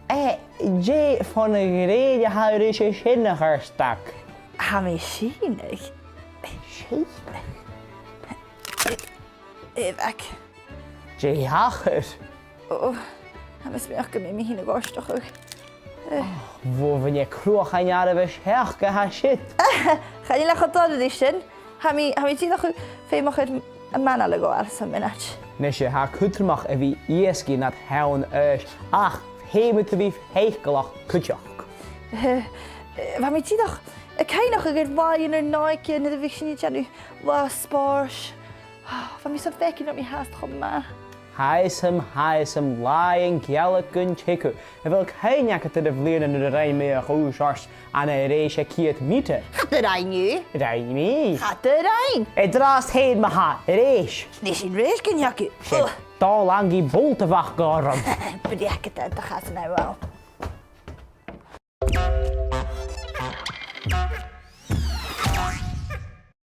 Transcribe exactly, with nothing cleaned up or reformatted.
Eh, dè fon ghrèin a tha thu ris a' seinn, a Chairstìona? Tha mi a' seinn. Seinn? Eh, bheag. Dè thachair? Ò, tha mi a' smaoineachadh gum bi mi fhìn a' ghoirteachadh. Bho bheil cruachain àireamh a seachd a tha siud? Chan eil e cho doirbh ri sin. Tha mi, tha mi dìreach a' feumachdainn am manail a ghabhail airson mionaid. Nise, tha e cudromach a bhith eòlach nad theann-aois, ach feumaidh tu bhith faiceallach cuideachd. Eh, eh, bha mi dìreach a' cuimhneachadh air làithean air n-òige nuair a bhiodh sinn a' dèanamh latha spòrs. Bha mi airson faicinn ri mi fhathast cho math. Tha fhios agam, tha fhios agam, làithean geala gun teagamh. A bheil cuimhne agad air a' bhliadhna nuair a rinn mi a' chùis ort ann an rèis a' cheud mìotair? Cha do rinn thu. Rinn mi. Cha do rinn. An-dràsta fhèin ma-thà, a rèis. Nise, an rèis gun teagamh. 'S e dà langa bùlta a bh' agam orm. Breac e do chasan a-mhàin.